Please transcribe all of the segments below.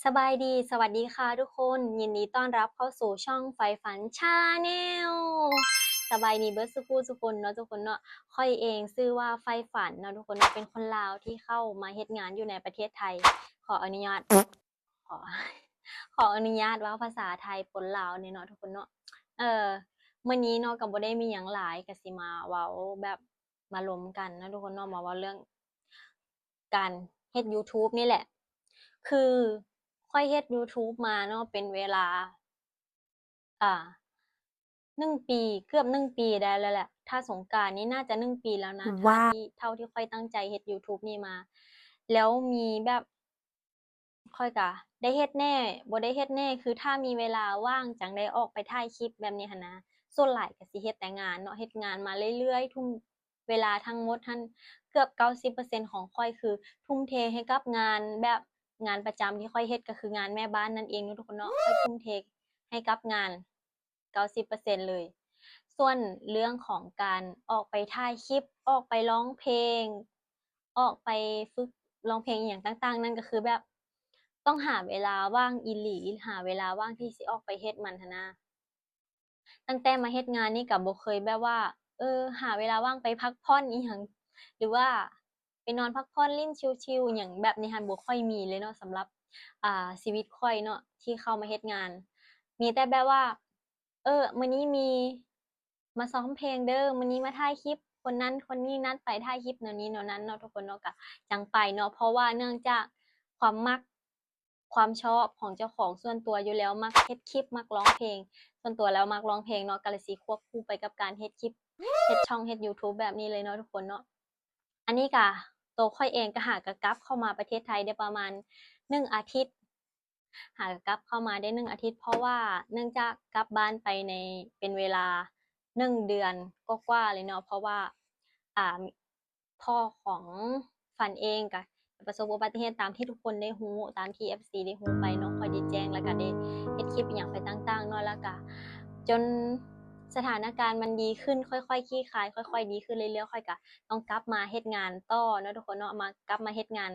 ສະບາຍດີ ສະຫວັດດີຄ່ະທຸກຄົນ, ຍິນດີຕ້ອນຮັບເຂົ້າສູ່ຊ່ອງໄຟຝັນ Channel. ສະບາຍດີເບິດສູ່ຜູ້ສູ່ຄົນເນາະທຸກຄົນເນາະ. ຂ້ອຍເອງຊື່ວ່າໄຟຝັນເນາະທຸກຄົນເນາະ, ເປັນຄົນລາວທີ່ເຂົ້າມາເຮັດງານຢູ່ໃນປະເທດໄທ. ຂໍອະນຸຍາດ ຂໍ ຂໍອະນຸຍາດເວົ້າພາສາໄທປົນລາວແດ່ເນາະທຸກຄົນເນາະ. ເອີ ມື້ນີ້ເນາະ ກໍບໍ່ໄດ້ມີຫຍັງຫຼາຍ, ກໍຊິມາເວົ້າແບບມາລົມກັນເນາະທຸກຄົນເນາະ, ມາເວົ້າເລື່ອງ ການເຮັດ YouTube ນີ້ແຫຼະ. ຄືຂ້ອຍເຮັດ YouTube ມາເນາະ ເປັນເວລາ ອ່າ ໜຶ່ງປີ ເກືອບໜຶ່ງປີໄດ້ແລ້ວແຫຼະ. ຖ້າສົງການນີ້ໜ້າຈະໜຶ່ງປີແລ້ວນະ ຖ້າທີ່ ເທົ່າທີ່ຂ້ອຍຕັ້ງໃຈເຮັດ YouTube ນີ້ມາ. ແລ້ວມີແບບ ຂ້ອຍກະໄດ້ເຮັດແດ່ ບໍ່ໄດ້ເຮັດແດ່, ຄືຖ້າມີເວລາວ່າງຈັ່ງໄດ້ອອກໄປຖ່າຍຄລິບແບບນີ້ຫັ້ນນະ. ສ່ວນຫຼາຍກະຊິເຮັດແຕ່ງານເນາະ, ເຮັດງານມາເລື້ອຍໆ ທຸ່ມເວລາທັງໝົດຫັ້ນ ເກືອບເກົ້າສິບເປີເຊັນຂອງຂ້ອຍຄືທຸ່ມເທໃຫ້ກັບງານ ແບບງານປະຈຳທີ່ຂ້ອຍເຮັດ ກໍຄືງານແມ່ບ້ານນັ້ນເອງເນາະທຸກຄົນເນາະ. ຂ້ອຍທຸ່ມເທໃຫ້ກັບງານ ເກົ້າສິບເປີເຊັນເລີຍ. ສ່ວນເລື່ອງຂອງການອອກໄປຖ່າຍຄລິບ, ອອກໄປຮ້ອງເພງ, ອອກໄປຝຶກຮ້ອງເພງອີ່ຫຍັງຕ່າງໆ ນັ້ນກໍຄືແບບຕ້ອງຫາເວລາວ່າງອີ່ຫຼີ, ຫາເວລາວ່າງທີ່ຊິອອກໄປເຮັດມັນຫັ້ນນະ. ຕັ້ງແຕ່ມາເຮັດງານນີ້ກໍບໍ່ເຄີຍແບບວ່າ ເອີ ຫາເວລາວ່າງໄປພັກຜ່ອນອີ່ຫຍັງ ຫຼືວ່າ ໄປນອນພັກຜ່ອນຫຼິ້ນຊິວໆຫຍັງແບບນີ້ຫັ້ນ ບໍ່ຄ່ອຍມີເລີຍເນາະ ສຳລັບ ອ່າ ຊີວິດຂ້ອຍເນາະ ທີ່ເຂົ້າມາເຮັດງານ. ມີແຕ່ແບບວ່າ ເອີ ມື້ນີ້ມີມາຊ້ອມເພງເດີ, ມື້ນີ້ມາຖ່າຍຄລິບຄົນນັ້ນຄົນນີ້, ນັດໄປຖ່າຍຄລິບແນວນີ້ແນວນັ້ນເນາະ ທຸກຄົນເນາະ, ກະຈັ່ງໄປເນາະ. ເພາະວ່າເນື່ອງຈາກຄວາມມັກ ຄວາມຊອບຂອງເຈົ້າຂອງສ່ວນຕົວຢູ່ແລ້ວ, ມັກເຮັດຄລິບ, ມັກຮ້ອງເພງ, ສ່ວນຕົວແລ້ວມັກຮ້ອງເພງເນາະ, ກໍເລີຍຊິຄວບຄູ່ໄປກັບການເຮັດຄລິບ, ເຮັດຊ່ອງ, ເຮັດ YouTube ແບບນີ້ເລີຍເນາະ ທຸກຄົນເນາະ. ອັນນີ້ກະ ໂຕຂ້ອຍເອງກະຫາກະກັບເຂົ້າມາປະເທດໄທໄດ້ປະມານໜຶ່ງອາທິດ, ຫາກະກັບເຂົ້າມາໄດ້ໜຶ່ງອາທິດ ເພາະວ່າເນື່ອງຈາກກັບບ້ານໄປໃນ ເປັນເວລາໜຶ່ງເດືອນກວ່າໆເລີຍເນາະ, ເພາະວ່າ ອ່າ ພໍ່ຂອງຝັນເອງກະປະສົບອຸບັດຕິເຫດ ຕາມທີ່ທຸກຄົນໄດ້ຮູ້, ຕາມທີ່ເອັຟຊີໄດ້ຮູ້ໄປເນາະ, ຂ້ອຍໄດ້ແຈ້ງ ແລ້ວກະໄດ້ເຮັດຄລິບອີ່ຫຍັງໄປຕ່າງໆເນາະ, ແລ້ວກະຈົນສະຖານະການມັນດີຂຶ້ນ, ຄ່ອຍໆຄລີ່ຄາຍ, ຄ່ອຍໆດີຂຶ້ນເລື້ອຍໆ, ຂ້ອຍກະຕ້ອງກັບມາເຮັດງານຕໍ່ເນາະ ທຸກຄົນເນາະ, ມາ ກັບມາເຮັດງານ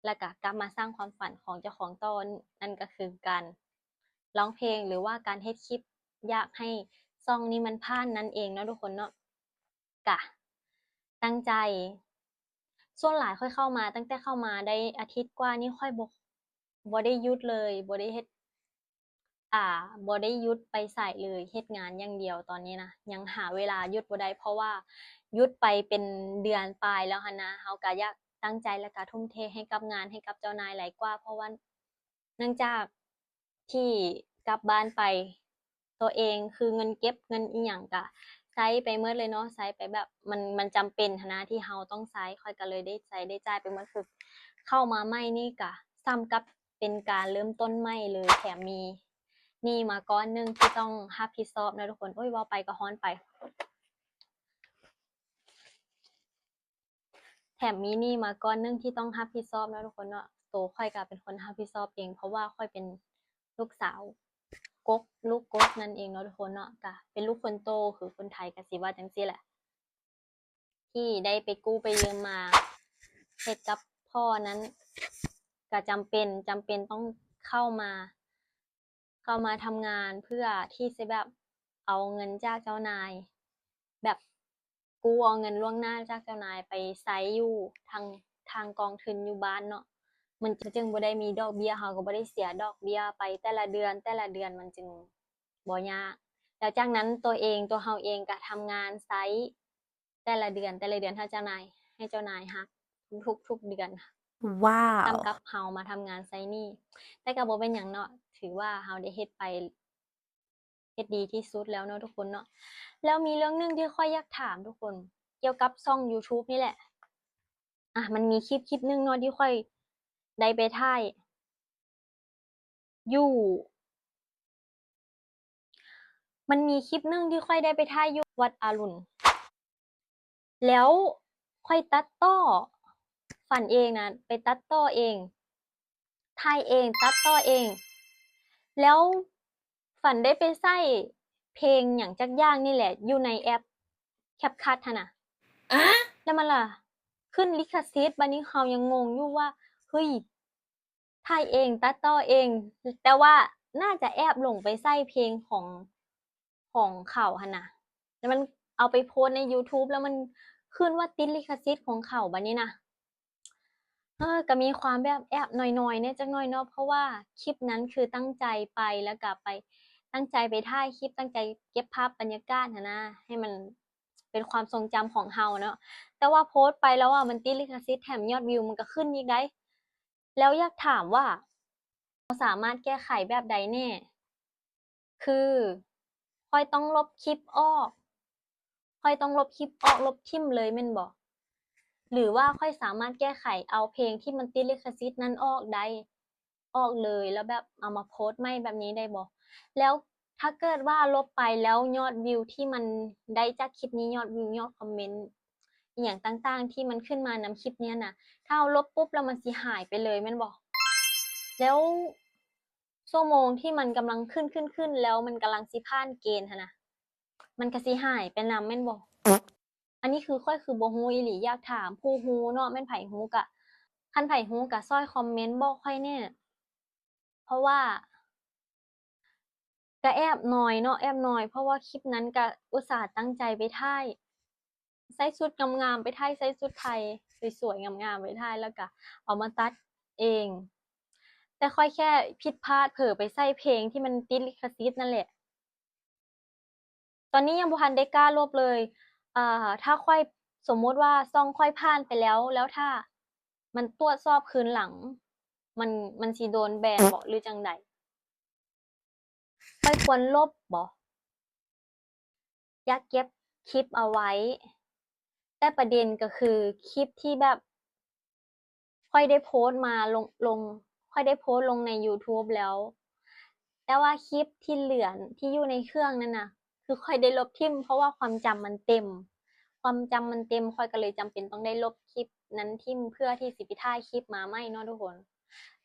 ແລ້ວກະກັບມາສ້າງຄວາມຝັນຂອງເຈົ້າຂອງຕໍ່, ນັ້ນກະຄືການຮ້ອງເພງ ຫຼືວ່າການເຮັດຄລິບ ຢາກໃຫ້ຊ່ອງນີ້ມັນຜ່ານນັ້ນເອງເນາະ ທຸກຄົນເນາະ. ກະຕັ້ງໃຈ, ສ່ວນຫຼາຍຂ້ອຍເຂົ້າມາ, ຕັ້ງແຕ່ເຂົ້າມາໄດ້ອາທິດກວ່ານີ້ ຂ້ອຍບໍ່ ບໍ່ໄດ້ຢຸດເລີຍ, ບໍ່ໄດ້ເຮັດ ອ່າ ບໍ່ໄດ້ຢຸດໄປໃສເລີຍ, ເຮັດງານຢ່າງດຽວຕອນນີ້ນະ, ຍັງຫາເວລາຢຸດບໍ່ໄດ້ ເພາະວ່າຢຸດໄປເປັນເດືອນປາຍແລ້ວຫັ້ນນະ. ເຮົາກະຢາກຕັ້ງໃຈ ແລ້ວກະທຸ່ມເທໃຫ້ກັບງານ, ໃຫ້ກັບເຈົ້ານາຍຫຼາຍກວ່າ, ເພາະວ່າເນື່ອງຈາກ ທີ່ກັບບ້ານໄປ ໂຕເອງ ຄືເງິນເກັບເງິນອີ່ຫຍັງກະໃຊ້ໄປໝົດເລີຍເນາະ, ໃຊ້ໄປແບບ ມັນ ມັນຈຳເປັນຫັ້ນນະ ທີ່ເຮົາຕ້ອງໃຊ້, ຂ້ອຍກະເລີຍໄດ້ໃຊ້ໄດ້ຈ່າຍໄປໝົດ. ຄືເຂົ້າມາໃໝ່ນີ້ກະສ່ຳກັບເປັນການເລີ່ມຕົ້ນໃໝ່ເລີຍ, ແຖມມີໜີ້ມາກ້ອນໜຶ່ງທີ່ຕ້ອງຮັບຜິດຊອບເນາະ ທຸກຄົນ. ໂອ້ຍ ເວົ້າໄປກະຮ້ອນໄປ. ແຖມມີໜີ້ມາກ້ອນໜຶ່ງທີ່ຕ້ອງຮັບຜິດຊອບເນາະ ທຸກຄົນເນາະ. ໂຕຂ້ອຍກະເປັນຄົນຮັບຜິດຊອບເອງ ເພາະວ່າຂ້ອຍເປັນລູກສາວກົກ ລູກກົກນັ້ນເອງເນາະ ທຸກຄົນເນາະ, ກະເປັນລູກຄົນໂຕ ຄືຄົນໄທກະຊິວ່າຈັ່ງຊີ້ແຫຼະ. ທີ່ໄດ້ໄປກູ້ໄປຢືມມາເຮັດກັບພໍ່ນັ້ນ ກະຈຳເປັນ ຈຳເປັນຕ້ອງເຂົ້າມາ ເຂົ້າມາທຳງານເພື່ອທີ່ຊິແບບເອົາເງິນຈາກເຈົ້ານາຍ ແບບກູ້ເອົາເງິນລ່ວງໜ້າຈາກເຈົ້ານາຍໄປໃຊ້ຢູ່ທາງ ທາງກອງທຶນຢູ່ບ້ານເນາະ, ມັນ ມັນຈຶ່ງບໍ່ໄດ້ມີດອກເບ້ຍ, ເຮົາກໍບໍ່ໄດ້ເສຍດອກເບ້ຍໄປແຕ່ລະເດືອນ ແຕ່ລະເດືອນ, ມັນຈຶ່ງບໍ່ຍາກ. ແລ້ວຈາກນັ້ນໂຕເອງ ໂຕເຮົາເອງກໍທຳງານໃຊ້ ແຕ່ລະເດືອນ ແຕ່ລະເດືອນ ໃຫ້ເຈົ້ານາຍ ໃຫ້ເຈົ້ານາຍຫັກທຸກໆເດືອນ. ວ້າວ ສ່ຳກັບເຮົາມາທຳງານໃຊ້ໜີ້. ແຕ່ກໍບໍ່ເປັນຫຍັງເນາະ, ຖືວ່າເຮົາໄດ້ເຮັດໄປ ເຮັດດີທີ່ສຸດແລ້ວເນາະ ທຸກຄົນເນາະ. ແລ້ວມີເລື່ອງໜຶ່ງທີ່ຂ້ອຍຢາກຖາມທຸກຄົນ ກ່ຽວກັບຊ່ອງ YouTube ນີ້ແຫຼະ. ອ່ະ ມັນມີຄລິບ ຄລິບໜຶ່ງເນາະ ທີ່ຂ້ອຍໄດ້ໄປຖ່າຍ ຢູ່ ມັນມີຄລິບໜຶ່ງທີ່ຂ້ອຍໄດ້ໄປຖ່າຍຢູ່ວັດອາລຸນ ແລ້ວຂ້ອຍຕັດຕໍ່ ຝັນເອງນະ ໄປຕັດຕໍ່ເອງ ຖ່າຍເອງ ຕັດຕໍ່ເອງ ແລ້ວຝັນໄດ້ໄປໃສ່ເພງຫຍັງຈັກຢ່າງນີ້ແຫຼະ ຢູ່ໃນແອັບ CapCut ຫັ້ນນະ ອະ ແລ້ວມັນລະຂຶ້ນລິຂະສິດ. ບາດນີ້ເຮົາຍັງງົງຢູ່ວ່າ ເຮີ້ຍ ຖ່າຍເອງ ຕັດຕໍ່ເອງ ແຕ່ວ່າໜ້າຈະແອບຫຼົງໄປໃສ່ເພງຂອງ ຂອງເຂົາຫັ້ນນະ ແລ້ວມັນເອົາໄປໂພສໃນ YouTube ແລ້ວມັນຂຶ້ນວ່າຕິດລິຂະສິດຂອງເຂົາ ບັດນີ້ນະ. ເອີ ກໍມີຄວາມແບບແອບໜ້ອຍໆແດ່ຈັກໜ້ອຍເນາະ ເພາະວ່າຄລິບນັ້ນຄືຕັ້ງໃຈໄປ ແລ້ວກໍໄປ ຕັ້ງໃຈໄປຖ່າຍຄລິບ ຕັ້ງໃຈເກັບພາບບັນຍາກາດຫັ້ນນະ ໃຫ້ມັນເປັນຄວາມຊົງຈຳຂອງເຮົາເນາະ. ແຕ່ວ່າໂພສໄປແລ້ວອະ ມັນຕິດລິຂະສິດ ແຖມຍອດວິວມັນກໍຂຶ້ນອີກໃດ໋. ແລ້ວຢາກຖາມວ່າ ເຮົາສາມາດແກ້ໄຂແບບໃດແດ່? ຄື ຂ້ອຍຕ້ອງລົບຄລິບອອກ ຂ້ອຍຕ້ອງລົບຄລິບອອກ ລົບຖິ້ມເລີຍແມ່ນບໍ່? ຫຼືວ່າຂ້ອຍສາມາດແກ້ໄຂເອົາເພງທີ່ມັນຕິດລິຂະສິດນັ້ນອອກໄດ້ ອອກເລີຍ ແລ້ວແບບເອົາມາໂພສໃໝ່ແບບນີ້ໄດ້ບໍ່? ແລ້ວຖ້າເກີດວ່າລົບໄປແລ້ວຍອດວິວທີ່ມັນໄດ້ຈາກຄລິບນີ້ ຍອດວິວ ຍອດຄອມເມັນ ອີ່ຫຍັງຕ່າງໆທີ່ມັນຂຶ້ນມານຳຄລິບນີ້ນະ ຖ້າເຮົາລົບປຸບແລ້ວມັນຊິຫາຍໄປເລີຍແມ່ນບໍ່? ແລ້ວຊົ່ວໂມງທີ່ມັນກຳລັງຂຶ້ນໆໆ ແລ້ວມັນກຳລັງຊິຜ່ານເກນຫັ້ນນະ ມັນກໍຊິຫາຍໄປນຳແມ່ນບໍ່? ອັນນີ້ຄືຂ້ອຍຄືບໍ່ຮູ້ອີ່ຫຼີ ຢາກຖາມຜູ້ຮູ້ເນາະ ແມ່ນໃຜຮູ້ກະ ຄັນໃຜຮູ້ກະຊ່ອຍຄອມເມັນບອກຂ້ອຍແດ່ ເພາະວ່າ ກະແອບໜ້ອຍເນາະ ແອບໜ້ອຍ ເພາະວ່າຄລິບນັ້ນກະອຸດສ່າຕັ້ງໃຈໄປຖ່າຍ ໃສ່ຊຸດງາມໆໄປຖ່າຍ ໃສ່ຊຸດໄທສວຍໆງາມໆໄປຖ່າຍ ແລ້ວກະເອົາມາຕັດເອງ ແຕ່ຂ້ອຍແຄ່ຜິດພາດເຜີໄປໃສ່ເພງທີ່ມັນຕິດລິຂະສິດນັ້ນແຫຼະ. ຕອນນີ້ຍັງບໍ່ທັນໄດ້ກ້າລົບເລີຍ ເອີ ຖ້າຂ້ອຍ ສົມມຸດວ່າຊ່ອງຂ້ອຍຜ່ານໄປແລ້ວ ແລ້ວຖ້າມັນຕວດສອບຄືນຫຼັງ ມັນ ມັນຊິໂດນແບນບໍ ຫຼືຈັ່ງໃດ? ຂ້ອຍຄວນລົບບໍ? ຢາກເກັບຄລິບເອົາໄວ້ ແຕ່ປະເດັນກໍຄືຄລິບທີ່ແບບ ຂ້ອຍໄດ້ໂພສມາລົງ ລົງ ຂ້ອຍໄດ້ໂພສລົງໃນ YouTube ແລ້ວ ແຕ່ວ່າຄລິບທີ່ເຫຼືອ ທີ່ຢູ່ໃນເຄື່ອງນັ້ນນະ ຄືຂ້ອຍໄດ້ລົບຖິ້ມ ເພາະວ່າຄວາມຈຳມັນເຕັມ ຄວາມຈຳມັນເຕັມ ຂ້ອຍກໍເລີຍຈຳເປັນຕ້ອງໄດ້ລົບຄລິບນັ້ນຖິ້ມ ເພື່ອທີ່ຊິໄປຖ່າຍຄລິບມາໃໝ່ເນາະທຸກຄົນ.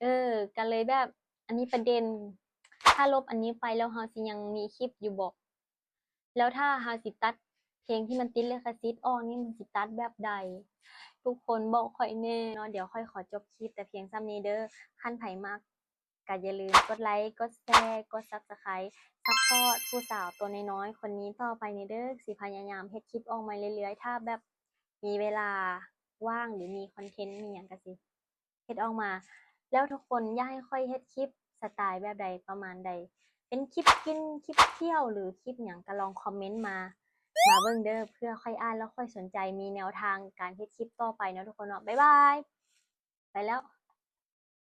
ເອີ ກໍເລີຍແບບ ອັນນີ້ປະເດັນ ຖ້າລົບອັນນີ້ໄປແລ້ວ ເຮົາຊິຍັງມີຄລິບຢູ່ບໍ? ແລ້ວຖ້າເຮົາຊິຕັດເພງທີ່ມັນຕິດລິຂະສິດອອກນີ້ ມັນຊິຕັດແບບໃດ? ທຸກຄົນບອກຂ້ອຍແດ່ເນາະ. ດຽວຂ້ອຍຂໍຈົບຄລິບແຕ່ພຽງສ່ຳນີ້ເດີ. ຄັນໃຜມັກ ກໍຢ່າລືມກົດໄລ ກົດແຊ ກົດ Subscribe ຊັບພອດຜູ້ສາວຕົວນ້ອຍໆຄົນນີ້ຕໍ່ໄປແດ່ເດີ. ຊິພະຍາຍາມເຮັດຄລິບອອກມາເລື້ອຍໆ ຖ້າແບບມີເວລາວ່າງ ຫຼື ມີຄອນເທັນ ມີຫຍັງກໍຊິ ເຮັດອອກມາ. ແລ້ວທຸກຄົນຢາກໃຫ້ຂ້ອຍເຮັດຄລິບສະໄຕແບບໃດ ປະມານໃດ ເປັນຄລິບກິນ ຄລິບທ່ຽວ ຫຼື ຄລິບຫຍັງ ກໍລອງຄອມເມັນມາ ມາເບິ່ງເດີ ເພື່ອຂ້ອຍອ່ານແລ້ວຂ້ອຍສົນໃຈ ມີແນວທາງການເຮັດຄລິບຕໍ່ໄປເນາະທຸກຄົນເນາະ. ບາຍບາຍ ໄປແລ້ວ.